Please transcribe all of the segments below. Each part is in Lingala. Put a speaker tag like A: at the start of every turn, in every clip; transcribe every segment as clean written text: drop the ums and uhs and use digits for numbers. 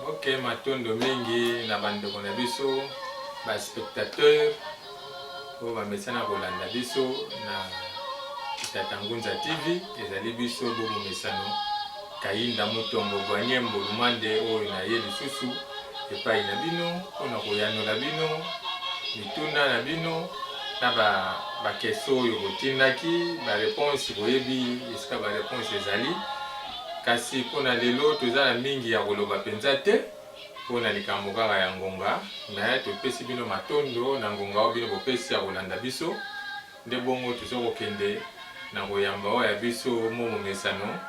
A: Ok, matondo mingi na bandeko na biso ba spectateurs oyo bamesana kolanda biso na Tata Ngunza TV. Ezali biso bo momesano Kayinda Mutombo Gwanyembo Lumande oyo na ye lisusu epai na bino mpo na koyanola bino mituna na bino na ba ba question oyo botindaki ba reponse boyebi esika ba reponse ezali. Kasi mpo na lelo toza na mingi ya koloba mpenza te mpo na likambo kaka ya ngonga, mais topesi bino matondo na ngonga oyo bino bopesi ya kolanda biso. Nde bongo toza kokende na koyamba oyo ya biso mo momesano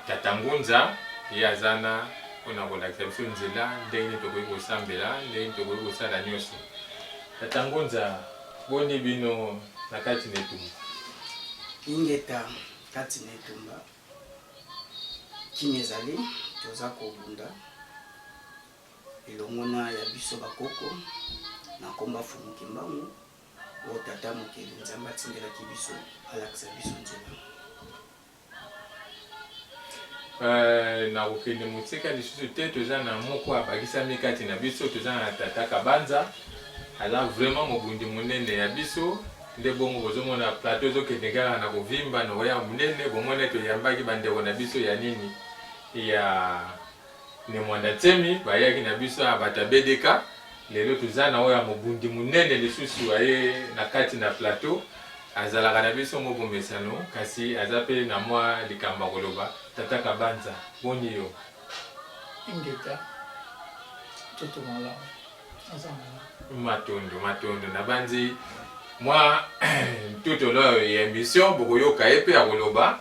A: Tata Ngunza, ye aza na mpo na kolakisa biso nzela ndenge nini tokoki kosambela, ndenge nini tokoki kosala nionso. Tata Ngunza, boni bino na kati na etumba?
B: Ingeta kati na etumba. Kimia ezali, toza kobunda elongo na ya biso bakoko na nkombo ya Mfumu Kimbangu oyo Tata Mokeli Nzambe atindelaki biso alakisa biso nzela.
A: Euh, nakokende mosika lisusu te, toza na moko abakisami kati na biso, toza na Tata Kabanza, aza vraiment mobundi monene ya biso. Nde bongo bozomona plateau ezokende kaka na kovimba na koya monene. Bomoni toyambaki bandeko na biso ya nini ya Ne Mwanda Nsemi, bayaki na biso ya bato ya BDK. Lelo toza na oyo ya mobundi monene lisusu aye na kati na plateau, azalaka na biso mo bomesano, kasi aza pe na mwa likambo ya koloba. Tata Kabanza, boni yo?
C: Ingeta, nzoto malamu. Aza malamu.
A: Matondo, matondo. Nabanzi mwa tout au long ya emission bokoyoka ye pe akoloba.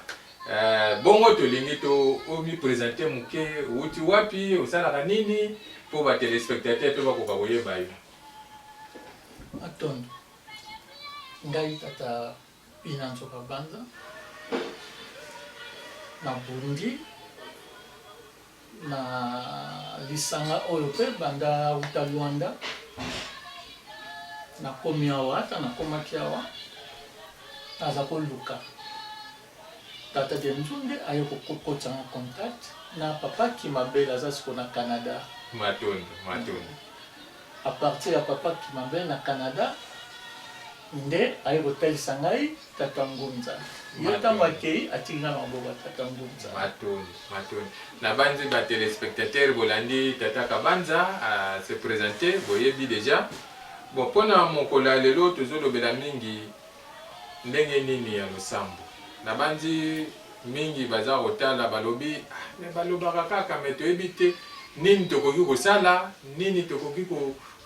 A: Euh, bongo tolingi to omi presenter moke, outi wapi, osalaka nini po ba telespectateurs pe bakoka koyeba yo.
C: Matondo. Ngai tata Bina Nzoka Banza nabundi na lisanga oyo mpe banda wuta Luanda nakomi awa, ata nakomaki awa naza koluka tata de Nzunde aye kokotisa nga contact na papa Kimabele aza siko na Canada.
A: Matondo, matondo.
C: A partir ya papa Kimabele na Canada nde aye kotalisa ngai Tata Ngunza. Ye tango akei atiki ngai na maboko ya Tata Ngunza.
A: Matondo, matondo. Nabanzi ba telespectateurs bolandi Tata Kabanza a se presenter, boyebi dejà. Bon, pona mokolo ya lelo tozolobela mingi ndenge nini ya losambo. Nabanzi mingi baza kotala balobi ah, mais balobaka kaka mais toyebi te nini tokoki kosala, nini tokoki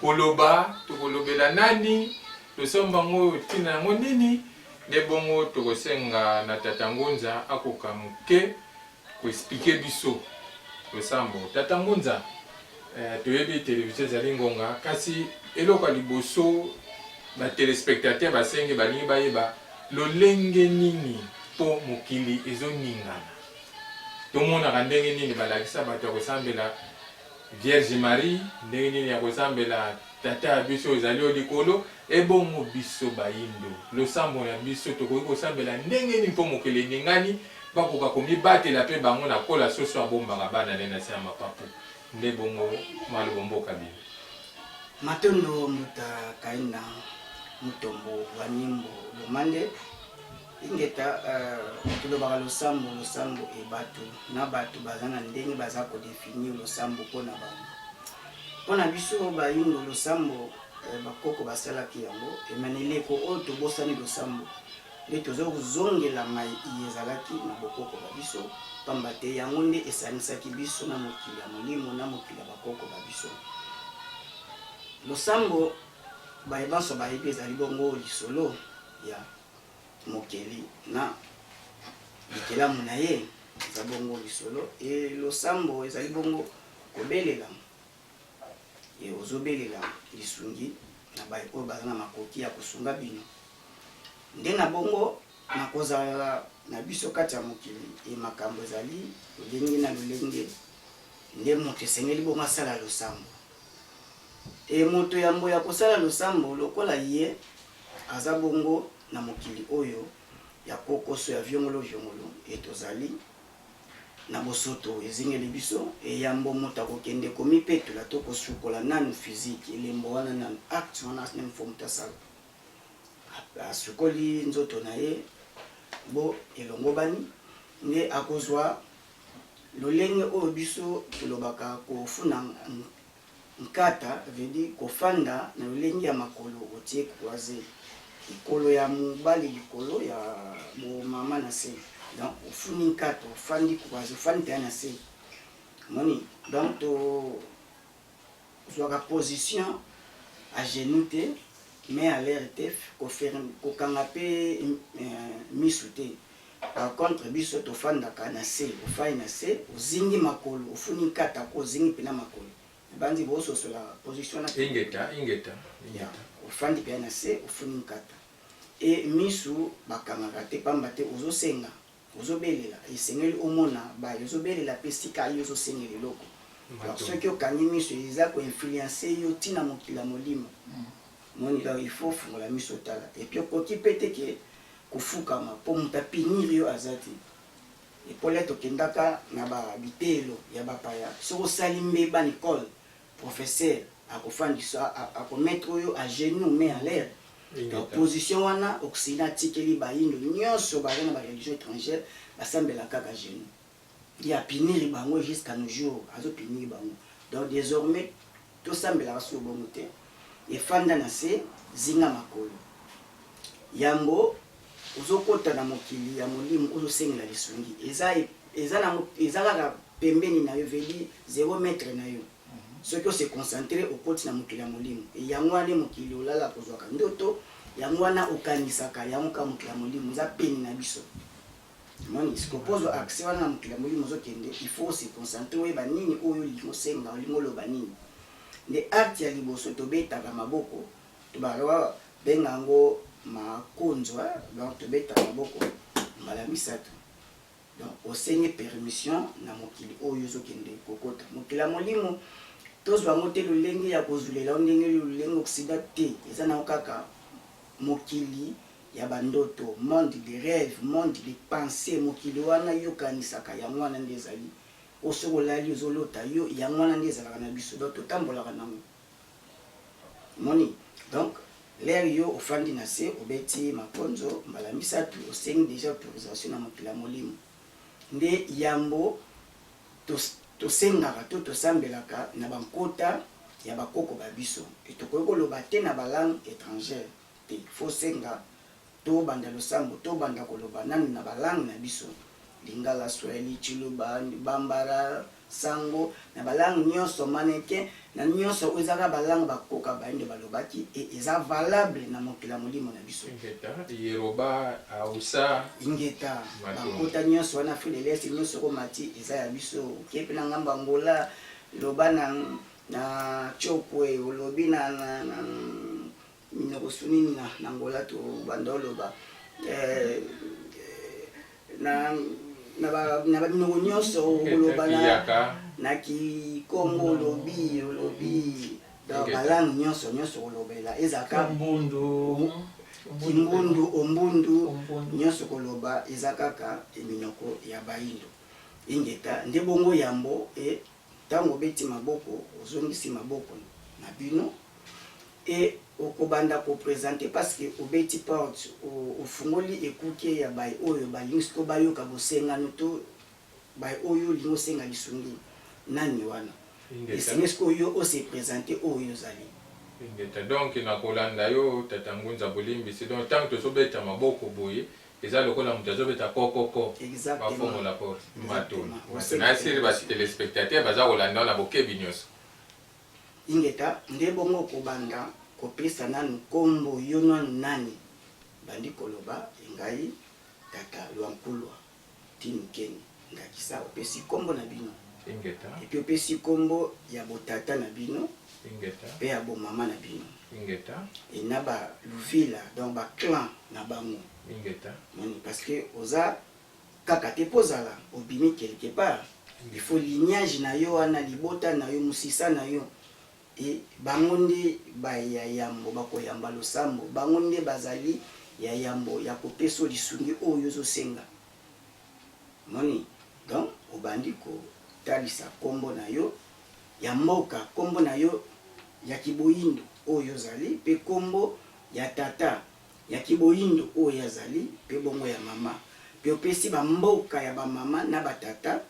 A: koloba, tokolobela nani, losambo yango tina yango nini. Nde bongo tokosenga na Tata Ngunza akoka moke ko expliquer biso losambo. Tata Ngunza, eh, toyebi television ezali ngonga, kasi eloko ya liboso ba telespectateurs basengi balingi bayeba lolenge nini mpo mokili ezoningana. Tomonaka ndenge nini balakisa bato ya kosambela Vierge Marie, ndenge nini ya kosambela Tata ya biso ozali o likolo, ebongo biso bayindo losambo na biso tokoki kosambela ndenge nini mpo mokili eningani, bakoka komibatela mpe bango na kola soso abombaka bana naye na se ya mapapu nde bongo maloba mboka bino.
B: Matondo mbuta Kaina Mutombo wa Nyimbo Lomande ingeta uh, tolobaka losambo losambo e bato na bato baza na ndenge baza kodefinir losambo mpo na bango. Mpo na biso bayindo losambo eh, bakoko basalaki yango ema na eleko oyo tobosani losambo nde tozo kozongela mai iye ezalaki na bokoko ba biso, pamba te yango nde esangisaki biso na mokili ya molimo na mokili ya bakoko ba biso. Losambo baye banso bayebi ezali bongo lisolo ya mokeli na bikelamu na ye, eza bongo lisolo e losambo ezali bongo Kobelela, ye ozobelela lisungi na baye oyo baza na makoki ya kosunga bino. Nde na bongo, na kozala na biso kati ya mokili, ye makambo ezali lolenge na lolenge, nde moto esengeli bongo asala losambo. E moto yambo ya kosala losambo, lokola ye aza bongo na mokili oyo ya kokoso ya viongolo viongolo, ye tozali. Na bosoto ezingeli biso, eyambo moto akokende komipetola to kosukola nanu physique, elembo wana nanu, acte wana nanu faut moto asala. Asukoli nzoto na ye bo elongobani, nde akozwa lolenge oyo biso tolobaka kofuna nkata, veut dire kofanda na lolenge ya makolo otie croise, likolo ya mobali likolo ya bo mama na se, donc ofuni nkata ofandi croise, ofandi mpenza na se, omoni donc to zwaka position à genoux te, main à l'air te, kokanga mpe misu te. Par contre biso tofandaka na se, ofandi na se ozingi makolo, ofuni nkata ko ozingi mpena makolo, nabanzi bososola position na.
A: Ingeta, ingeta, ingeta.
B: Ofandi mpena na se, ofuni nkata e misu bakangaka te, pamba te ozosenga, ozobelela, esengeli omona baye ozobelela mpe sika yo ozosengela eloko. Donc soki okangi miso eza koinfluence yo ntina mokili ya molimo moni. Donc il faut ofungola miso otala, et puis okoki mpe te ke kofukama mpo moto apunir yo aza te. Epole tokendaka na ba biteyelo ya bapaya, soki osali mbeba na école, professeur akofandisa, akomettre oyo à genoux, main en l'air. Donc position wana Occident atikeli bayindo nyonso baza na bareligion étrangère, basambela kaka genoux. Ye apunir bango jusqu'à nos jours, azopunir bango. Donc désormais tosambelaka so bongo te. Efanda na se, zinga makolo, yambo ozokota na mokili ya molimo, ozosengela lisungi, eza eza nango, eza kaka pembeni na yo, veli 0 mètre na yo. Soki ose concentre, okoti na mokili ya molimo. Yango wana mokili olala kozwaka ndoto, yango wana okanisaka yango kaka. Mokili ya molimo eza pene na biso. Moni sikoyo accès wana na mokili ya molimo ozokende, il faut se concentrer, oyeba nini oyo olingi osenga, olingi oloba nini. Nde acte ya liboso, tobetaka maboko, tobaka benga yango makonzo. Donc tobetaka maboko mbala misato. Donc osengi permission na mokili oyo ozokende kokota. Mokili ya molimo tozwa yango te lolenge ya kozulela ndenge lolenge Occident te. Eza nango kaka mokili ya bandoto, monde de rêve, monde de pensée. Mokili wana yokanisaka, yango wana nde ezali oyo soki olali ozolota yo, yango wana nde ezalaka na biso. Donc totambolaka nango, moni. Donc l'heure yo ofandi na se, obeti makonzo mbala misato, osengi déjà autorisation na mokili ya molimo. Nde yambo tosengaka to tosambelaka na bankota ya bakoko ba biso. E tokoki koloba te na balangue étrangère te. Faut senga, tobanda losambo, tobanda koloba nanu na balangue na biso: lingala, swahili, tshiluba, bambara, sango, na balangue nyonso, maninké, na nyonso oyo ezaka balangue bakoka bayindo balobaki e eza valable na mokili ya molimo na biso.
A: Ingeta, Yoruba, Hausa.
B: Ingeta. Bakota nyonso wana, Afrique de l'Est nyonso komati eza ya biso. Oke mpe na ngambo Angola, loba na Chokwe, olobi na minoko su nini na Angola, tobanda oloba na baminoko nyonso, oloba na kikongo, olobi donc balangue nyonso nyonso kolobela ezalaka kimbundu, ombundu, nyonso koloba eza kaka minoko ya bayindo. Ingeta. Nde bongo yambo e ntango obeti maboko, ozongisi maboko na bino e okobanda koprésenter, parce que obeti porte, ofungoli ekuke ya baye oyo balingi siko bayoka bosengano to baye oyo olingi osenga lisungi. Nani wana esengi sikoyo yo ose présenter oyo ozali.
A: Ingeta. Donc na kolanda yo, tata Ngunza, bolimbisi, donc ntango tozobeta maboko boye, eza lokola moto azobeta kokoko, bafongola porte. Matoni nasili, batéléspectateur baza kolanda na bokebi nyonso.
B: Ingeta. Nde bongo okobanda kopesa nanu nkombo yo nanu nani, bandi koloba: engai tata Lwankulwa Tinukeni. Ndakisa, opesi nkombo na bino.
A: Ingeta.
B: Et puis opesi nkombo ya botata na bino.
A: Ingeta.
B: Mpe ya bomama na bino.
A: Ingeta.
B: E na baluvila, donc baclan na bango.
A: Ingeta.
B: Moni, parce que oza kaka te mpo ozala obimi quelque part, il faut lignage na yo wana, libota na yo, mosisa na yo. E bango nde baya yambo bakoyamba losambo, bango nde bazali ya yambo ya kopesa lisungi oyo ozosenga. Moni, donc Obandi kotalisa kombo na yo ya mboka, kombo na yo ya kiboyindo oyo ozali, mpe kombo ya tata ya kiboyindo oyo azali, mpe bongo ya mama, mpe opesi ba mboka ya ba mama na ba tata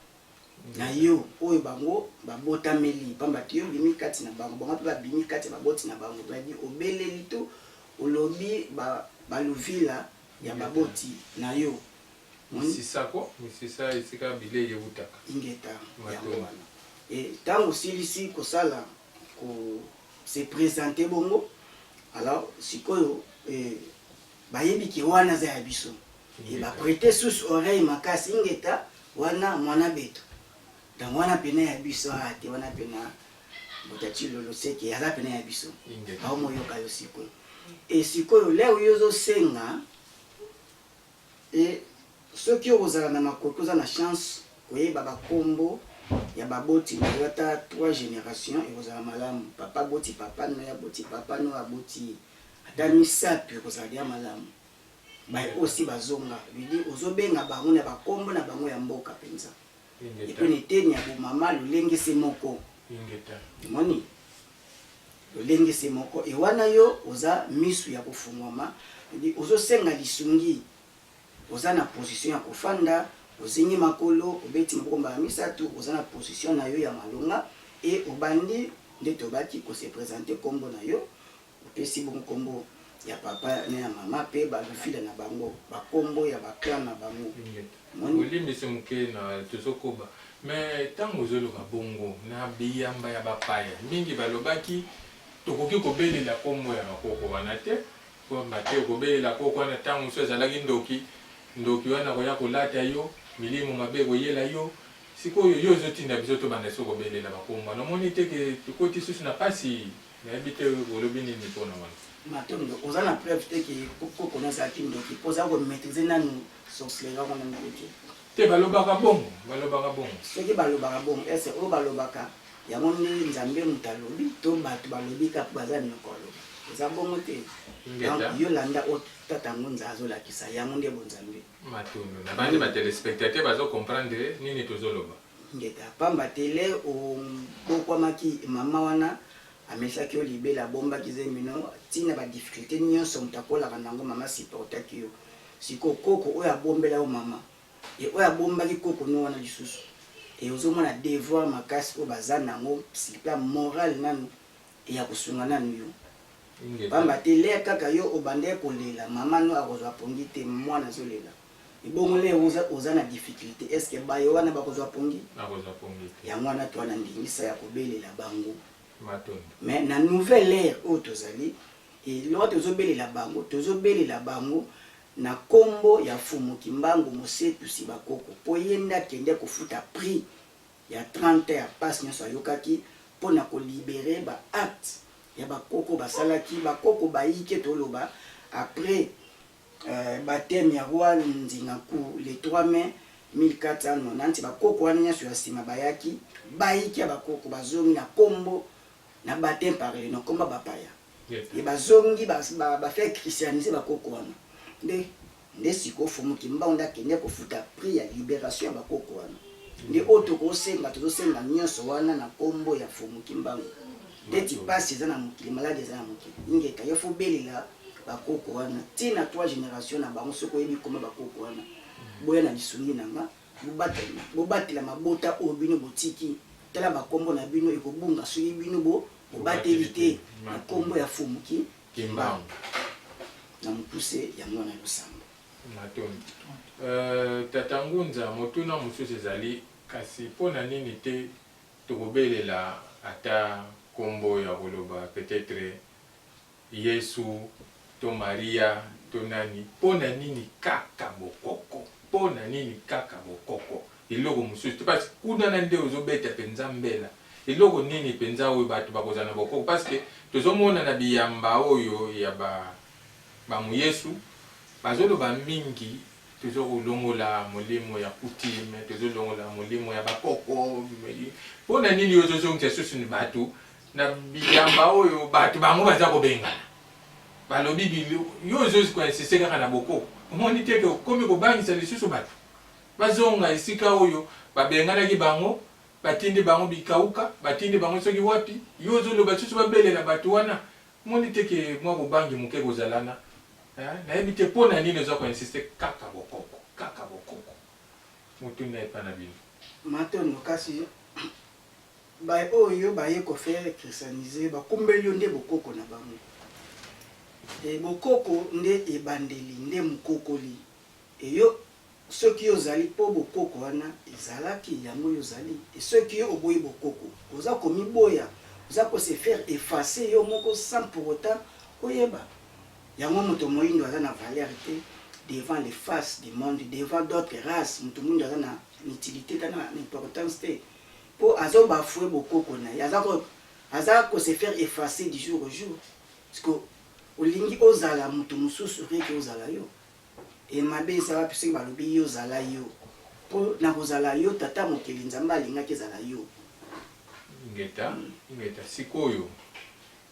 B: na yo oyo bango babotameli, pamba te yo obimi kati na bango, bango mpe babimi kati ya baboti na bango. Badi obeleli to olobi ba baluvila ya baboti na yo.
A: Misisa ko, misisa esika bilei ewutaka.
B: Ingeta, yango wana. E tango osilisi kosala ko se presenter bongo, alors sikoyo e, bayebi ke wana aza ya biso. E ba prete sous oreille makasi, ingeta, wana mwana beto. Donc wana pena ya biso, ah te wana pena Mbuta Tshilolo seke aza pena ya biso. Baomoyoka yo sikoyo. E sikoyo leo yo ozosenga Et soki okozala na makoki oza na chance koyeba ba kombo ya baboti na yo ata 3 generation ekozala malamu papa aboti papa no ye aboti papa no aboti ye ata misato ekozala deja malamu baye oyo si bazonga lui ozobenga bango na bakombo na bango ya mboka mpenza epuis na eteni ya bomama lolenge se moko omoni lolenge se moko e wana yo oza misu ya kofungwama ozosenga lisungi oza na position ya kofanda ozingi makolo obeti maboko mbala misatu oza na position na yo ya malonga e obandi nde tobaki ko se presenter kombo na yo opesi bongo kombo ya papa na ya mama pe ba lufila na bango ba kombo ya ba clan na bango.
A: Bolimbisi moke na tozokoba mais tango ozoloba bongo na biyamba ya bapaya mingi balobaki tokoki kobelela kombo ya bakoko wana te pamba te okobelela koko wana tango mosusu azalaki ndoki ndoki wana akoya kolata yo milimo mabe ekoyela yo sikoyo yo ozotinda biso tobanda lisusu kobelela bakombo wana omoni te ke tokoti lisusu na pasi Nayebi te olobi nini pona wana.
B: Matondo, oza na preuve te ke koko no azalaki ndoki po oza ko maitriser nanu sorcellerie yango nanu pe te.
A: Te balobaka bongo, balobaka bongo.
B: Soki balobaka bongo est ce oyo balobaka yango nde Nzambe mutu alobi to batu balobi kaka po baza na minoko ya koloba? Eza bongo te. Donc yo landa oyo tata ngunza azolakisa yango nde bonzambe.
A: Matondo, nabanzi ba telespectateurs bazo comprendre nini tozoloba.
B: Ingeta. Pamba te l'heure obokwamaki maman wana amesaki yo libele abombaki zemi no ti na ba difficulte nionso moto akolaka nango maman supportaki yo sikoyo koko oyo abombela yo maman et oyo abombaki koko no wana lisusu et ozomona devoir makasi oyo baza nango sur plan moral nanu et ya kosunga nanu yo pamba te l'heure kaka yo obandaki kolela maman no akozwa pongi te mwana azolela Ebongo leo oza, oza na difficulte est ce que baye wana bakozwa pongi?
A: Bakozwa pongi te.
B: Yango wana toa na ndingisa ya kobelela bango.
A: Matondo.
B: Mais na nouvelle ère oyo tozali, eloko tozobelela bango, tozobelela bango na kombo ya Mfumu Kimbangu Mosetusi Bakoko po ye nde akende kofuta prix ya 30 ans ya pasi nionso ayokaki po na ko liberer ba actes ya bakoko basalaki, bakoko bayike toloba après Bapteme ya roi Nzinga Nku le 3 mai 1490, ba koko wana nionso ya sima bayaki, bayiki ya ba koko bazongi na kombo na bapteme par le nom, kombo ya bapaya. Et bazongi ba, ba, ba faire christianiser ba koko wana. Nde, nde sikoyo Fumu Kimbangu nde akende kofuta prix ya liberation ya ba koko wana. Nde oyo tokosenga, tozosenga nionso wana na kombo ya Fumu Kimbangu. Ndeti pasi eza na mokili, maladi eza na mokili. Ingeta, yo faut obelela ba koko wana ti na 3 generation na bango soki oyebi koma ba koko wana boya na lisungi na nga bobatela bobatela mabota oyo bino botiki tala ba kombo na bino ekobunga soki bino bo bobateli te na kombo ya fumu ki
A: Kimbangu
B: na mokuse yango wana losambo.
A: Matondo. Euh, tata Ngunza, motuna mosusu ezali kasi mpo na nini te tokobelela ata kombo ya koloba peut-etre Yesu to Maria to nani pona nini kaka bokoko pona nini kaka bokoko eloko mosusu te parce kuna na nde ozo beta penza mbela eloko nini penza oyo batu bakozala na bokoko parce que tozo mona na biyamba oyo ya ba ba muyesu bazo loba mingi tozo kolongola molimo ya coutume tozo longola molimo ya bakoko pona nini ozo zongisa susu batu Na biyamba oyo batu bango baza kobengana balobi bilo yo ozo ko insiste kaka na bokoko omoni te ke okomi kobangisa lisusu batu? Bazonga esika oyo babenganaki bango, batindi bango bikauka, batindi bango soki wapi, yo ozoloba lisusu babelela bato wana? Omoni te ke mwa bobangi moke ekozala wana? Hein? Nayebi te mpo na nini oza ko insister kaka bokoko, kaka bokoko. Motuna epa na bino.
B: Matondo, kasi Baye oyo baye ko faire christianiser bakumbeli yo nde bokoko na bango. Et bokoko nde ebandeli, nde mokokoli. Et yo soki yo ozali po bokoko wana ezalaki yango yo ozali. Et soki yo oboyi bokoko, oza komiboya, oza ko se faire effacer yo moko sans pour autant oyeba. Yango moto moyindo aza na valeur te devant les faces du monde, devant d'autres races, moto moyindo aza na utilite te, aza na importance te. Po azo bafoue bokoko na ye aza ko aza ko se faire effacer du jour au jour parce que olingi ozala mutu mususu rien que ozala yo et mabe eza wapi soki balobi yo zala yo po na kozala yo tata mokeli nzambe alingaki ezala yo.
A: Ingeta ingeta sikoyo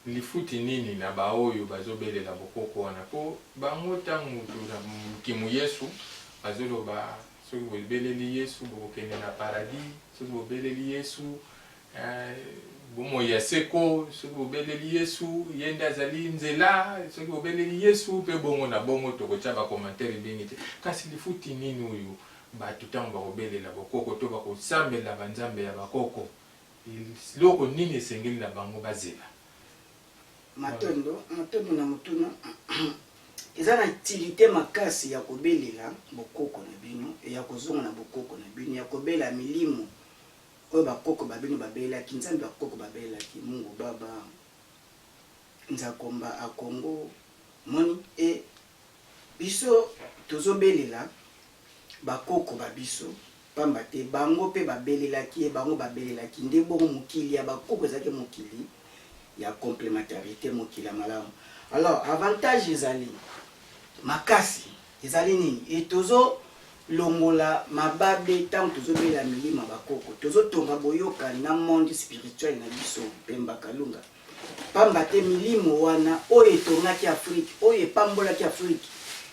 A: lifuti nini na ba oyo bazo belela bokoko wana po bango tango mutu na kimu yesu bazo loba Soki bobeleli Yesu, bokokende na paradis. Soki bobeleli Yesu, eh, bomoi ya seko. Soki bobeleli Yesu, ye nde azali nzela. Soki bobeleli Yesu, mpe bongo na bongo. Tokotia ba commentaire mingi te. Kasi lifuti nini oyo bato ntango bakobelela bokoko to bakosambela banzambe ya bakoko, eloko nini esengeli na bango bazela?
B: Matondo, matondo na motuna. Eza na utilite makasi ya kobelela bokoko na bino, ya kozonga na bokoko na bino, ya kobela milimo oyo bakoko ba bino babelelaki, Nzambe bakoko babelelaki, Mungu Baba, Nzakomba Akongo, omoni? Et biso tozobelela bakoko ba biso pamba te bango pe babelelaki ye, bango babelelaki nde bongo mokili ya bakoko ezalaki mokili ya complementarite, mokili ya malamu. Alors avantage ezali makasi ezali nini? Et tozo longola mababe tango tozo bela milimo ya bakoko, tozo tonga boyokani na monde spirituel na biso, Pemba Kalunga. Pamba te milimo wana oyo etongaki Afrique, oyo epambolaki Afrique,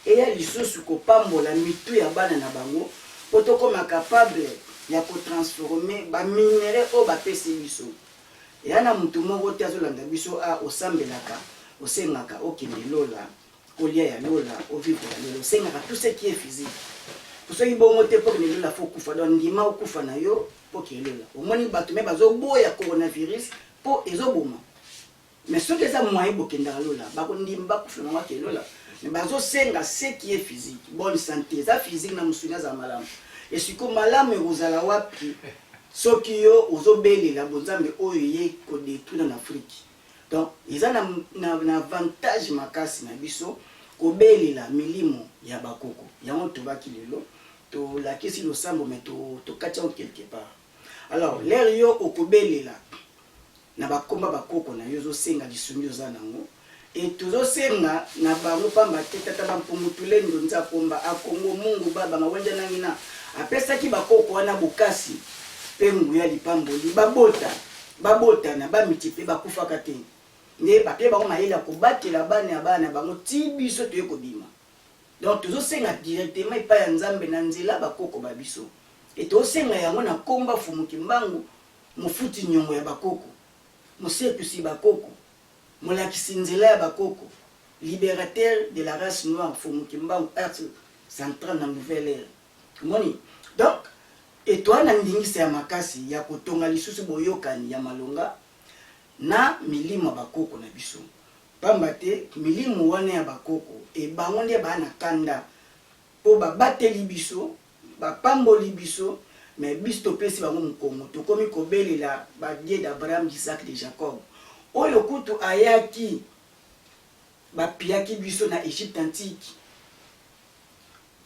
B: eya lisusu kopambola mitu ya bana na bango po tokoma capable ya ko transformer ba minerais oyo bapesi biso. Eya na mutu moko te azolanda biso a osambelaka, osengaka okende lola, olia ya lola, o vivre ya lola, osengaka tout ce qui est physique. Po soki bongo te po okende lola faut okufa, donc ndima okufa na yo po okende lola. Omoni batu mais bazoboya coronavirus Po ezo boma. Mais soki eza moyen bokendaka lola bako ndima bakufa na bango ake lola mais bazo senga ce qui est physique bonne sante eza physique na musuni azala malamu et siko malamu ekozala wapi soki yo ozo belela bonzambe oyo eye ko detruire na Afrique donc eza na, na, na avantage makasi na biso kobelela milimo ya bakoko yango tobaki lelo tolakisi losambo mais tokati yango quelque part. Alors l'heure yo okobelela na ba komba ba koko na yo ozo senga lisungi oza nango et tozo senga na bango pamba te tata ba mpungu tulendo nzakomba akongo mungu baba mawanja nangina apesaki ba koko wana bokasi pe nguya lipamboli babota babotana ba multiplier bakufaka te nde bapie bango mayele ya kobatela bana ya bana na bango ti biso toye kobima. Donc tozo senga directement epai ya Nzambe na nzela ba koko ba biso. Et tozo senga yango na komba Fumu Kimbangu, mofuti nyongo ya ba koko, mosekwisi ba koko, molakisi nzela ya ba koko, liberateur de la race noire Fumu Kimbangu axe central na nouvelle ère. Omoni? Donc et toa na ndingisa ya makasi ya kotonga lisusu boyokani ya malonga na milimo ya ba koko na biso. Pamba te milimo wana ya bakoko e bango nde ba na kanda po ba bateli biso, ba pamboli biso mais biso topesi bango mukongo tokomi kobelela ba Dieu d'Abraham, d'Isaac, de Jacob oyo kutu ayaki ba pillaki biso na Egypte antique.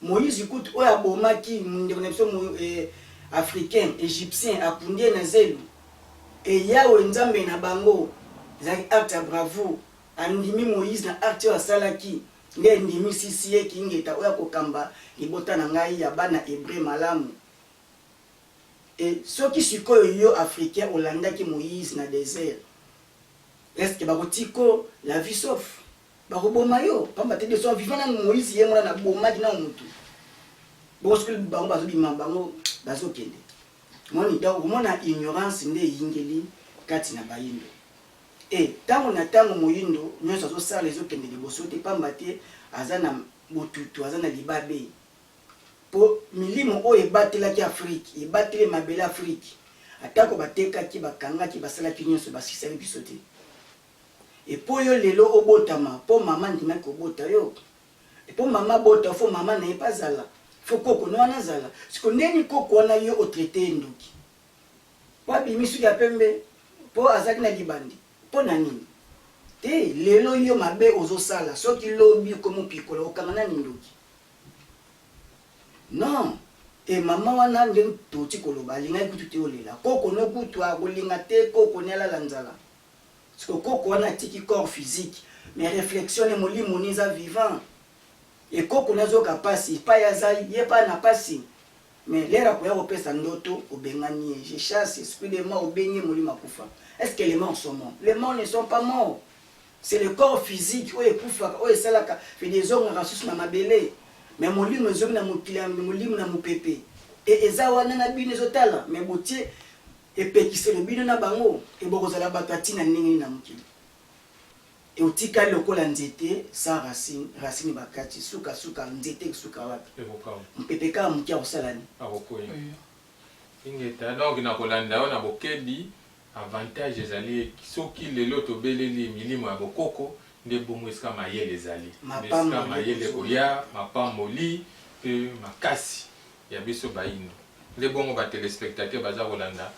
B: Moïse kutu oyo abomaki ndeko na biso africain, egyptien, akundi ye na zelu et Yahweh Nzambe na bango ezalaki acte ya bravoure, andimi Moïse na acte oyo asalaki nde endimisisi ye kingeta oyo akokamba libota na ngai ya bana hebreu malamu. Et soki sikoyo yo africain olandaki Moïse na desert est ce que bakotiko la vie sauf? Bakoboma yo pamba te de son vivant nanu Moïse ye moko nanu abomaki nanu mutu. Bongo soki bango bazobima bango bazokende. Moni donc okomona ignorance nde eyingeli kati na bayindo. Et tango na tango moyindo nionso azosala ezokende liboso te pamba te aza na botutu, aza na libabe. Po milimo oyo ebatelaki Afrique, ebateli mabele Afrique, atako batekaki, bakangaki, basalaki nionso, basisaki biso te. Et po yo lelo obotama, po mama andimaki kobota yo, et po mama abota yo, faut mama na ye pe azala, faut koko no wana azala. Sikoyo ndenge nini koko wana yo o traiter ye ndoki? Po abimi suki ya pembe, po azalaki na libandi, po na nini? Te, lelo yo mabe ozosala, soki lobi okomi opikola, okanga nani ndoki? Non et maman wana ndenge towuti koloba alingaki kutu te olela koko no kutu akolinga te koko ne alala nzala siko koko wana atiki corps physique mais reflexion ne molimo ne eza vivant et koko ne azoyoka pasi epai aza ye pa na pasi mais lere akoya kopesa ndoto obengani ye je chasse esprit de mort obengi ye molimo akufa est ce que les morts sont morts? Les morts ne sont pas morts. C'est le corps physique oyo ekufaka, oyo esalaka fede ezongaka susu na mabele. Mais molimo ezongi na mokili ya molimo na mopepe. Et eza wana na bino ezotala, mais botie epekiselo bino na bango, et bokozala bato ya tina ndenge nini na mokili? Et otikali lokola nzete sans racine, racine bakati, suka suka nzete ekosuka wapi?
A: Ekokauka.
B: Mopepe kaka moke akosala nini?
A: Akokweya. Ingeta, donc nakolanda yo na bokebi. Avantage ezali soki lelo tobeleli milimo ya bokoko nde bongo esika mayele ezali nde esika mayele ekoya mapamboli pe makasi ya biso bayindo nde bongo ba telespectateurs baza kolanda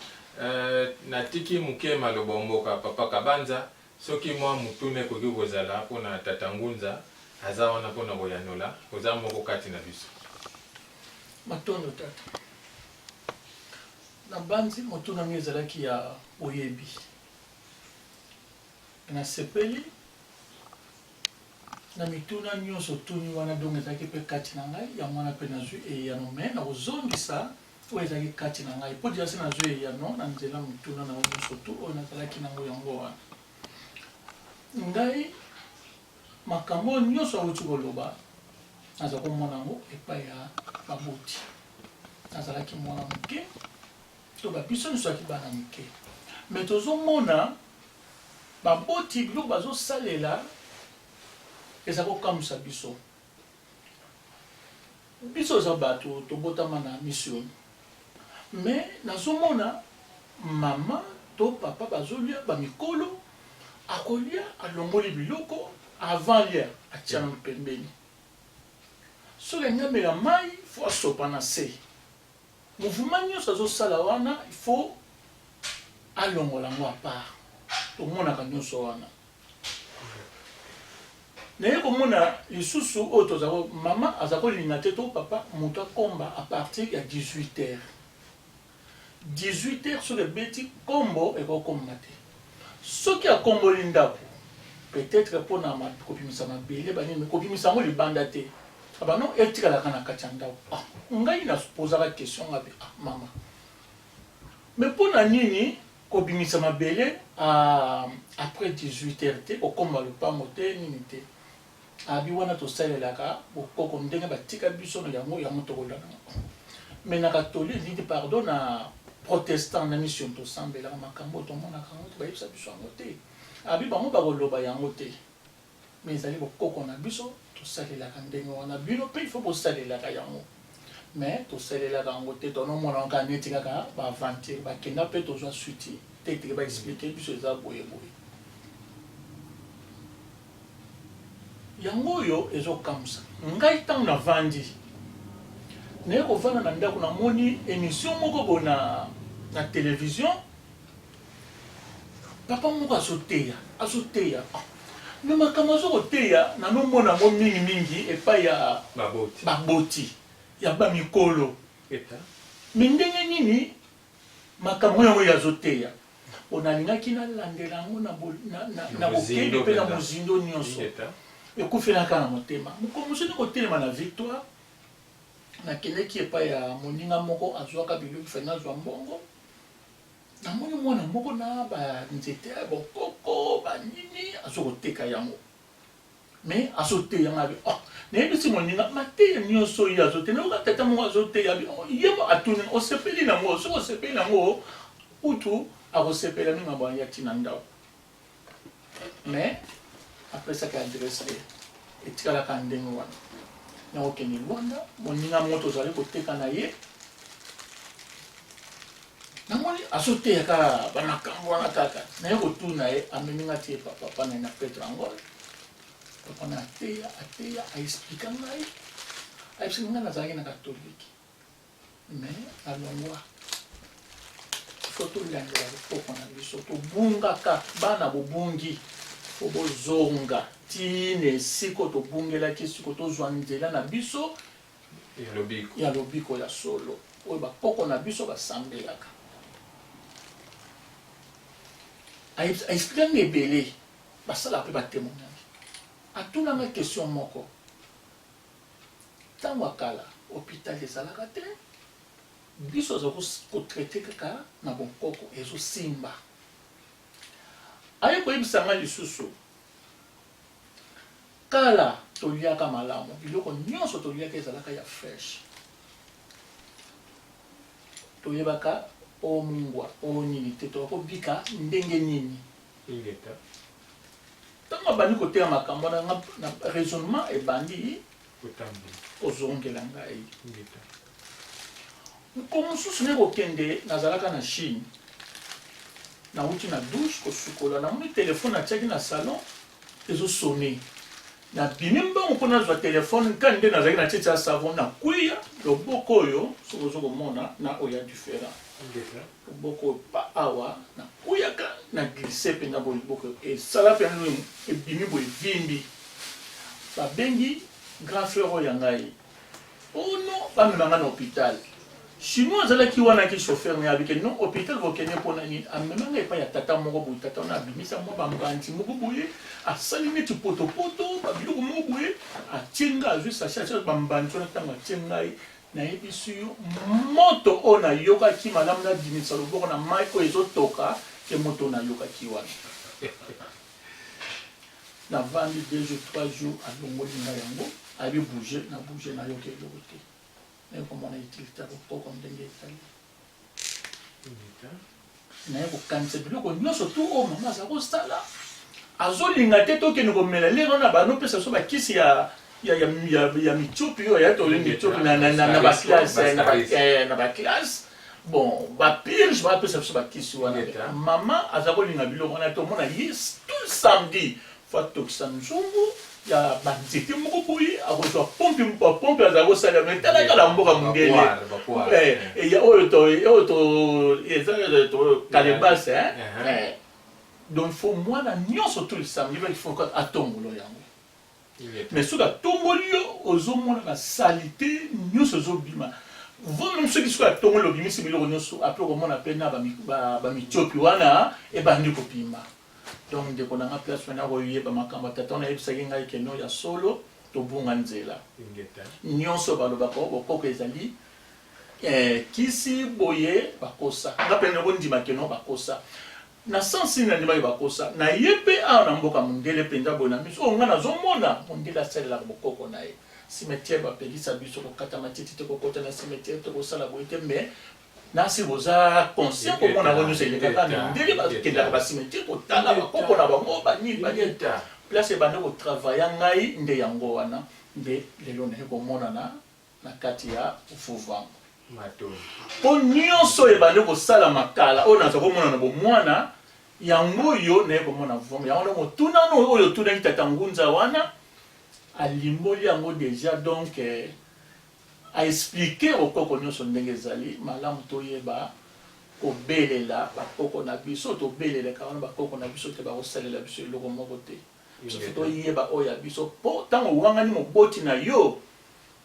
A: natiki muke maloba omboka papa kabanza soki mwa motuna ekoki kozala pona tata ngunza aza wana pona koyanola oza moko kati na biso.
C: Matondo tata. Nabanzi motuna mingi ezalaki ya boyebi. Nasepeli na mituna nyonso otuni wana, donc ezalaki mpe kati na ngai, yango wana mpe nazwi eyano. Mais nakozongisa oyo ezalaki kati na ngai mpo deja se nazwi eyano na nzela mituna na yo nyonso tu oyo nazalaki nango yango wana. Ngai makambo oyo nyonso awuti koloba naza komona yango epai ya baboti. Nazalaki mwana moke to ba biso nyonso tozalaki bana mike, mais tozomona baboti biloko bazosalela eza kokamwisa biso. Biso toza bato tobotama na mission, mais nazomona mama to papa bazolia ba mikolo, akolia alongoli biloko avant lia atia nanu pembeni. Soki alingi amela mayi il faut asopa na se. Mouvement nionso azo sala wana il faut alongola yango à part. Tomonaka nionso wana. Naye komona lisusu oyo toza mama aza kolinga te to papa moto akomba à partir ya 18 heures. 18 heures soki ebeti kombo ekokoma te. Soki akomboli ndako peut-etre pona kobimisa mabele ba nini mais kobimisa yango libanda te. Aba non etikalaka na kati ya ndako. Ah ngai na posaka question ngabi ah mama mais pona nini kobimisa mabele après 18 heures te kokomba lopango te nini te. Abi wana tosalelaka bokoko ndenge batika biso na yango yango tokolanda yango mais na catholique nini pardon na protestant na mission tosambelaka makambo oyo tomonaka yango te bayebisa biso yango te abi bango bakoloba yango te mais ezali bokoko na biso tosalelaka ndenge wana bino pe il faut bosalelaka yango mais tosalelaka yango te tonomona yango kaka neti kaka ba aventure bakenda pe tozwa suite te teke ba explique biso eza boye boye. Yango oyo ezo kamusa ngai tango na vandi naye kovanda na ndaku na moni emission moko boye na na television papa moko azo teya azo teya ah mais makambo azo koteya nano mona yango mingi mingi epai ya
A: baboti
C: baboti ya ba mikolo mais ndenge nini Makambo yango ye azoteya po nalingaki nalandela yango na bokebi mpe na mozindo nyonso. Ekufelaka na motema. Mokolo mosusu nakotelema na Victoire, nakendeki epai ya moninga moko azwaka biloko fai nazwa mbongo. Namoni mwana moko na banzete ya bokoko banini azokoteka yango. Mais azoteya nga abi oh nayebisi moninga mateya nyonso ye azoteya nayoka tata moko azoteya abi oh ye mo atuni osepeli nango soki osepeli nango kutu akosepela mingi mambo ya ti na ndako mais apesaki adresse te etikalaka ndenge wana nakokende Luanda moninga moko tozali koteka na ye namoni azoteya kaka bamakambo wana kaka naye kotuna ye amemi nga tie papa na ye na Petro Angola papa na ateya ateya aexplika ngai ayebisaki ngai nazalaki na katolike mais nalongwa fo tolandela bokoko na biso tobungaka bana bobungi fo bozonga tina esika oyo tobungelaki esika tozwa nzela na biso ya lobiko ya solo oyo bakoko na biso basambelaka. Aexplika nga ebele basalaka mpe ba temoignage. Atuna nga question moko, tango ya kala hopital ezalaka te, biso toza ko traiter kaka na bonkoko ezo simba. Aye koyebisa nga lisusu Kala toliaka malamu, biloko nionso toliaka ezalaka ya fresh. Toyebaka oh mungwa, oh nini te, toka kobika ndenge nini.
A: Ingeta.
C: Tango abandi koteya makambo wana, nga na raisonnement ebandi
A: kotambola,
C: kozongela ngai.
A: Ingeta.
C: Mokolo mosusu naye kokende, nazalaka na Chine, nawuti na douche kosukola, namoni telephone natiaki na salon ezo sonne na bimi mbangu mpo nazwa telephone nka nde nazalaki na tie savon na kweya loboko oyo soki ozo komona na oyo ya différent loboko oyo pa awa na kweyaka na glisse mpenza boye loboko esala mpenza ebimi boye evimbi babengi grand frère oyo ya ngai Oh non, bamema nga na hopital. Chinois azalaki wana ki chauffeur naye abike non hopital bokende pona nini? Amema nga epai ya tata moko boye, tata wana abimisa mwa bambanzi moko boye, asali neti potopoto, ba biloko moko boye, atie nga azwi sachet atie bambanzi wana ntango atie ngai nayebisi yo moto oyo nayokaki malamu nabimisa loboko na mai oyo ezotoka ke moto oyo nayokaki wana. Na vandi deux jours trois jours alongoli nga yango ayebi bouger na bouger nayoki eloko te naye komona utilité ya bokoko ndenge ezali naye kokanisa biloko nyonso tu oyo mama aza kosala azolinga te tokende komela lero wana banopesa biso bakisi ya ya ya ya ya mitiopi oyo ya tole mitiopi na na na na baklasse na ba eh, na baklasse bon bapirge bapesa biso bakisi wana mama aza kolinga biloko wana tomona ye tout samedi fo atokisa nzungu ya banzete moko boye akozwa pompe pompe azala kosalela me tala kala mboka mondele eh, eh, oyo to oyo to eza to kalebase eh. Donc faut mwana nyonso tout le samedi il faut atongolo yango Mais soki atomboli yo ozomona ba salite nyoso ezobima vaut meme soki soki atongoli obimisi biloko nyoso après okomona pe na ba mitiopi wana ebandi kobima donc ndeko na nga place wana koyeba makambo ya tata wana ayebisaki ngai ke no ya solo tobunga nzela nyoso balobaka o bokoko ezali eh, kisi boye bakosa nga pe nakondima ke no bakosa Na sens nini nandimaki bakosa? Na ye pe awa na mboka mundele penza boye na miso oyo nga nazo mona, mundele asalelaka bokoko na ye. Cimetière ba pekisa biso kokata matiti te, kokota na cimetière te, kosala boye te mais nasi boza conscient komona yango nionso elekaka mindele bakendaka ba cimetière kotala bakoko na bango ba nini ba nini. Place ebanda ko travailler ngai nde yango wana nde lelo naye komonana na kati ya Vuvangu. Mpo nionso oyo ebandi kosalama kala, oyo naza komona na bomwana, yango oyo naye komona Vuvangu. Yango nde motuna oyo otunaki Tata Ngunza wana, alimboli yango dejà, donc a expliquer bokoko nionso ndenge ezali malamu toyeba kobelela bakoko na biso, tobelelaka wana bakoko na biso te bakosalela biso eloko moko te. Biso faut toyeba oyo ya biso po tango owangani moboti na yo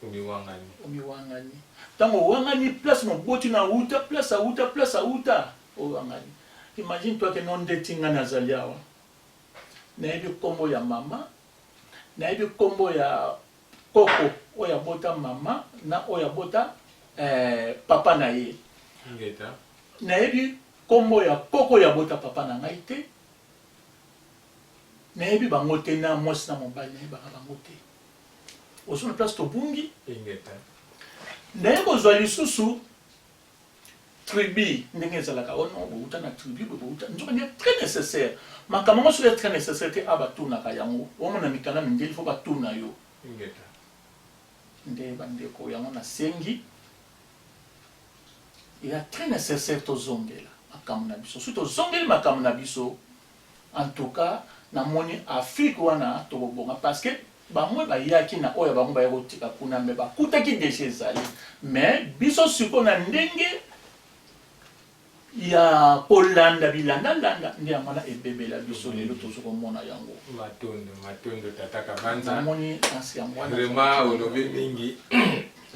A: Omiwangani.
C: Omiwangani. Tango owangani place moboti na awuta, place awuta, place awuta, owangani. Imagine toi que non ndeti nga nazali awa. Nayebi kombo ya mama, nayebi kombo ya koko oyo abota mama na oyo abota eh, papa na ye.
A: Ingeta.
C: Nayebi kombo ya koko oyo abota papa na ngai te. Nayebi bango te na mwasi na mobali nayebaka bango te. Ozomona place tobungi?
A: Ingeta.
C: Naye kozwa lisusu tribu ndenge ezalaka oh non bowuta na tribu boye bowuta nzoka nde très nécessaire makambo yango soki eza très nécessaire te a batunaka yango omona mikanda mindele fo batuna yo.
A: Ingeta.
C: Nde bandeko yango nasengi eza très nécessaire tozongela makambo na biso soki tozongeli makambo na biso En tout cas na moni Afrique wana toko bonga parce que bango bayaki na oyo ya bango baye kotika kuna mais bakutaki dejà ezali mais biso sikoyo na ndenge ya kolanda bilanda landa nde yango wana ebebela biso lelo tozo komona yango.
A: Matondo matondo tata Kabanza.
C: Namoni kasi yango wana.
A: Vraiment olobi mingi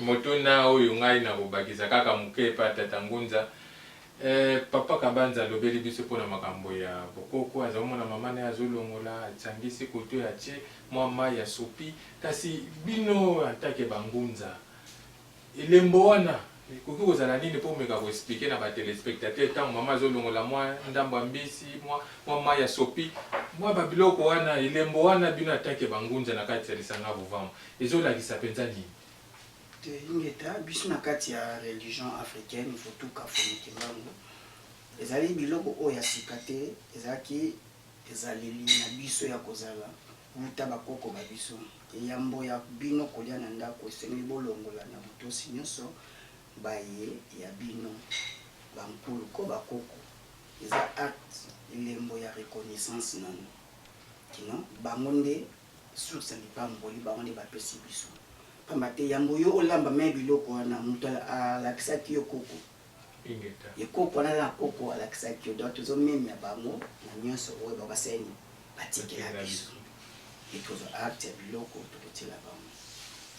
A: motuna oyo ngai nakobakisa kaka moke epa tata Ngunza. Eh papa kabanza alobeli biso pona makambo ya bokoko azomona mama naye azolongola asangisi kotoyo atie mwa mayi asopi kasi bino en tant que ba ngunza elembo wana ekoki kozala nini po omeka ko expliquer na ba telespectateurs tango mama azolongola mwa ndambo ya mbisi mwa mayi asopi mwa ba biloko wana elembo wana bino en tant que ba ngunza na kati ya lisanga vuvamu ezolakisa penza nini?
B: Te ingeta biso na kati ya religion africaine vutuka fumu kimbangu ezali biloko oyo ya sika te ezalaki ezaleli na biso ya kozala wuta ba koko ba biso eyambo ya bino kolia na ndako esengeli bolongola na botosi nionso baye ya bino ba nkulu ko ba koko eza acte elembo ya reconnaissance nanu kino bango nde source ya lipamboli bango nde bapesi biso Pamba te yambo yo olamba meme biloko wana mutu alakisaki yo koko.
A: Ingeta.
B: Ye koko wana na koko alakisaki yo donc tozo memia bango na nionso oyo bango basali nini batikela biso. Et tozwa acte ya biloko tokotiela bango.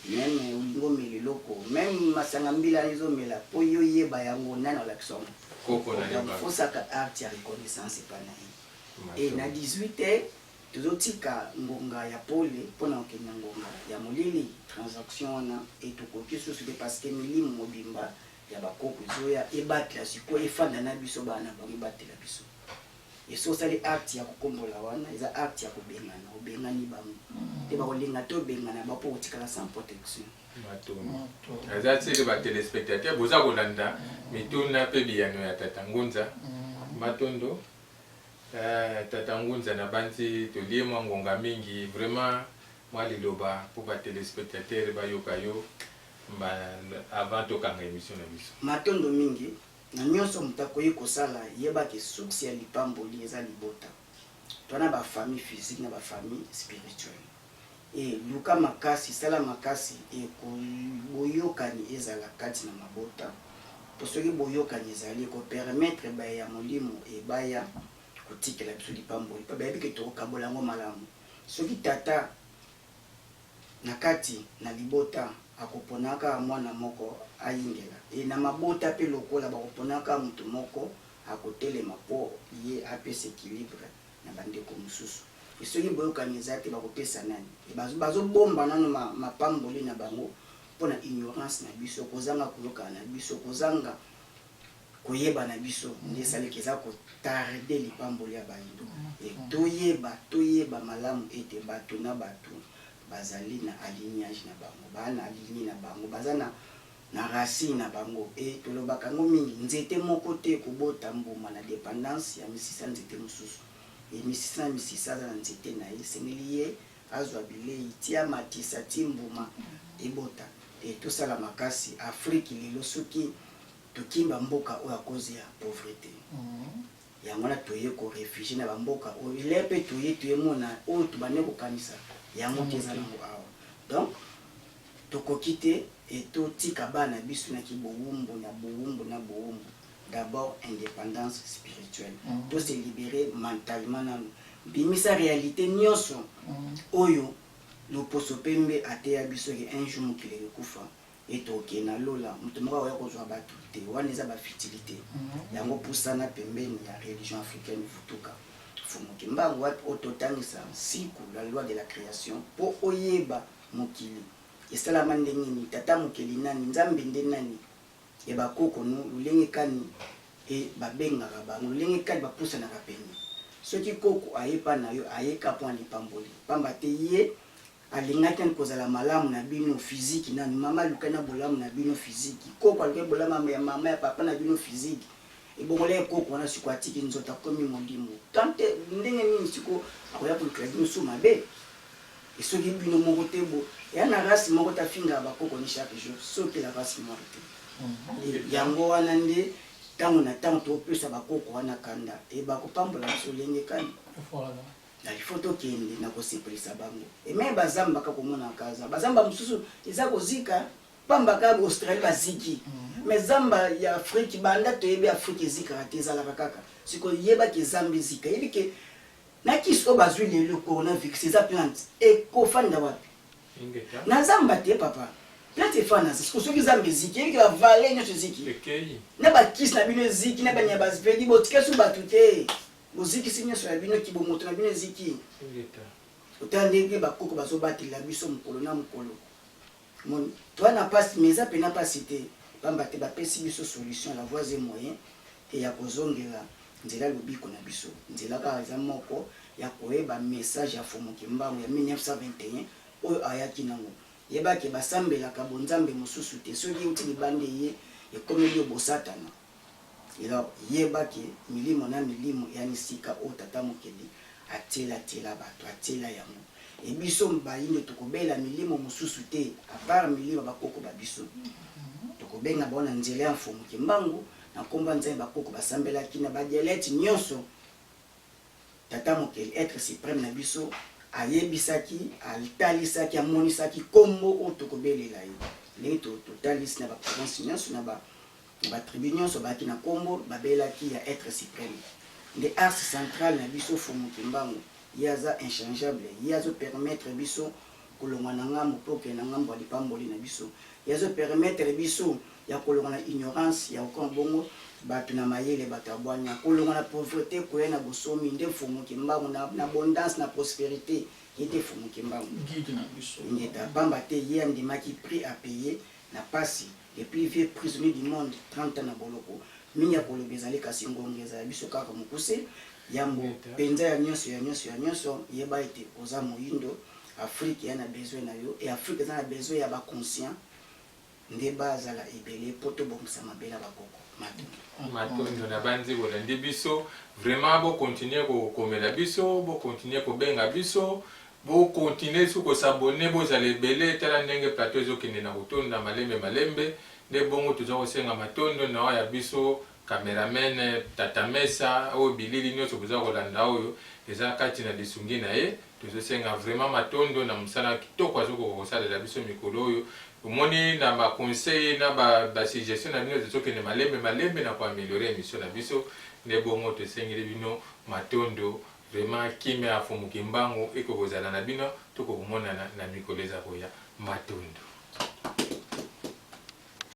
B: Meme olingi omela eloko meme masanga mbila wana ezomela po yo oyeba yango nani alakisa yango?
A: Koko na yo
B: Donc
A: kaka.
B: faut osaka acte ya reconnaissance epa na ye. Et na 18 heures Tozo tika ngonga ya pole pona kokende na ngonga ya molili, transaction wana et tokoki susu te parce que milimo mobimba ya ba koko ezoya ebatela sikoyo efanda na biso bana na bango ebatela biso. Et soki osali acte ya kokombola wana eza acte ya kobengana, obengani bango te bakolinga te obengana bango po okotikala sans protection.
A: Matondo. Aza seke ba telespectateurs boza kolanda mituna pe biyano ya tata Ngunza. Matondo. Eh tata Ngunza nabanzi tolie mwa ngonga mingi vraiment mwa liloba po ba telespectateurs bayoka yo mba avant tokanga emission na biso.
B: Matondo mingi, na nionso moto akoki kosala yeba ke source ya lipamboli eza libota. Toza na ba famille physique na ba famille spirituelle. Et luka makasi, sala makasi et boyokani ezala kati na mabota, po soki boyokani ezali eko permettre baye ya molimo et baya kotikela biso lipamboli po bayebi ke tokokabola yango malamu. Soki tata na kati na libota akopona kaka mwana moko ayingela et na mabota pe lokola bakopona kaka moto moko akotelema po ye apesa equilibre na ba ndeko mosusu et soki boyokani eza te bakopesa nani? Et bazo bomba nanu mapamboli na bango pona ignorance na biso, kozanga koyokana na biso, kozanga koyeba na biso nde esali ke eza ko tarder lipamboli ya bayindo. Et toyeba, toyeba malamu ete bato na bato bazali na alignage na bango, ba na lignee na bango, baza na na racine na bango et tolobaka yango mingi nzete moko te ekobota mbuma na dependance ya misisa nzete mosusu et misisa na misisa aza na nzete na ye esengeli ye azwa bileyi ti amatisa ti mbuma ebota et tosala makasi Afrique lelo soki tokimba mboka oyo à cause ya pauvrete yango wana toye ko refugier na ba mboka oyo ile pe toye toye mona oyo tobandaki kokanisa yango te eza nango awa donc Tokoki te et to tika bana biso na ki bowumbu na bowumbu na bowumbu. D'abord independance spirituelle. To se liberer mentalement nanu. Bimisa realite nionso oyo loposo pembe ateya biso ke un jour mokili ekokufa et tokokende na lola moto moko akoya kozua batu te. Wana eza ba futilite. Yango pusana pembeni ya religion africaine vutuka. Mfumu Kimbangu wapi oyo totangisa nsiku la loi de la creation po oyeba Mokili esalama ndenge nini? Tata mokeli nani? Nzambe nde nani? Ya ba koko no lolenge kani e ba bengaka bango? Lolenge kani ba pusanaka pene? Soki koko aye epai na yo, aye kaka mpo na lipamboli. Pamba te ye alingaki nanu kozala malamu na bino physique nanu. Mama alukaki na bolamu na bino physique. Koko alukaki bolamu ya mama, ya papa na bino physique. Ebongo leke koko wana sikoyo atiki nzoto akomi molimo. Quand ndenge nini sikoyo akoya kolukela bino su mabe? Et soki bino moko te bo ya na race moko te afingaka ba koko ni chaque jour soki la race noire te. Et yango wana nde tango na tango topesa ba koko wana kanda et bako pambola biso lolenge kani?
C: Voilà.
B: Na il faut tokende na kosepelisa bango. Et meme ba zamba kaka omonaka aza ba zamba mosusu eza kozika pamba kaka Australie baziki. Mais zamba ya Afrique banda toyebi Afrique ezikaka te ezalaka kaka. Sikoyo yeba ke zamba ezika yebi ke Na kisi oyo bazui lelo coronavirus eza plante ekofanda wapi?
A: Ingeta.
B: Na zamba te papa. Plante efanda na siko soki zamba eziki yebi ke ba vallée nyonso eziki.
A: Ekeyi.
B: Na ba kisi na bino eziki na banya ba vedi botika su batu te. Bozikisi nyonso ya bino kibomoto na bino eziki.
A: Ingeta.
B: Otala ndenge bakoko bazobatela biso mokolo na mokolo. Moni toa na pasi mais eza pena pasi te pamba te bapesi biso solution la voies et moyen et ya kozongela nzela lobiko na biso nzela kaka eza moko ya koyeba message ya Mfumu Kimbangu ya 1921 oyo ayaki nango yeba ke basambelaka bonzambe mosusu te soki euti libanda eye ekomeli yo bosatana Alors yeba ke milimo na milimo eya n'esika oyo Tata Mokeli atiela tiela bato, atiela yango. Et biso bayindo tokobela milimo mosusu te à part milimo ya bakoko ba biso. Tokobenga bango na nzela ya Mfumu Kimbangu, na nkombo ya Nzambe bakoko basambelaki na ba dialectes nionso. Tata Mokeli, etre supreme na biso, ayebisaki, atalisaki, amonisaki nkombo oyo tokobelela ye. Ndenge totalisi na ba provinces nionso, na ba Na ba tribus nionso bayaki na kombo babelaki ya etre supreme nde axe central na biso Mfumu Kimbangu ye aza inchangeable ye azo permettre biso kolongwa na ngambo po okende na ngambo ya lipamboli na biso ye azo permettre biso ya kolongwa na ignorance ya kokoma bongo batu na mayele batu ya bwania kolongwa na pauvrete koya na bosomi nde Mfumu Kimbangu na abondance na prosperite ye nde Mfumu Kimbangu
C: Guide na biso.
B: Ingeta pamba te ye andimaki prix à payer na pasi Le plus vieux prisonnier du monde 30 ans na boloko mingi ya koloba ezali kasi ngonga ezala biso kaka mokuse yambo penza ya nionso ya nionso ya nionso yeba ete oza moyindo Afrique eya na besoin na yo et Afrique eza na besoin ya ba conscient nde bazala ebele po tobongisa mabele ya ba koko. Matondo.
A: Matondo na banzi bolandi biso vraiment bo continuer ko komela biso bo continuer kobenga biso Bo continuer su ko s'abonner bozala ebele tala ndenge plateau ezo kende na kotonda malembe malembe nde bongo toza kosenga matondo na oyo ya biso cameraman tata mesa oyo bilili nionso boza kolanda oyo eza kati na lisungi na ye tozo senga vraiment matondo na musala kitoko azo koka kosalela biso mikolo oyo omoni na ba conseil na ba suggestion na bino tozo kende malembe malembe na ko ameliorer emission na biso nde bongo tosengeli bino matondo Vraiment kimia ya Mfumu Kimbangu eko kozala na bino toko komonana na mikolo eza koya matondo.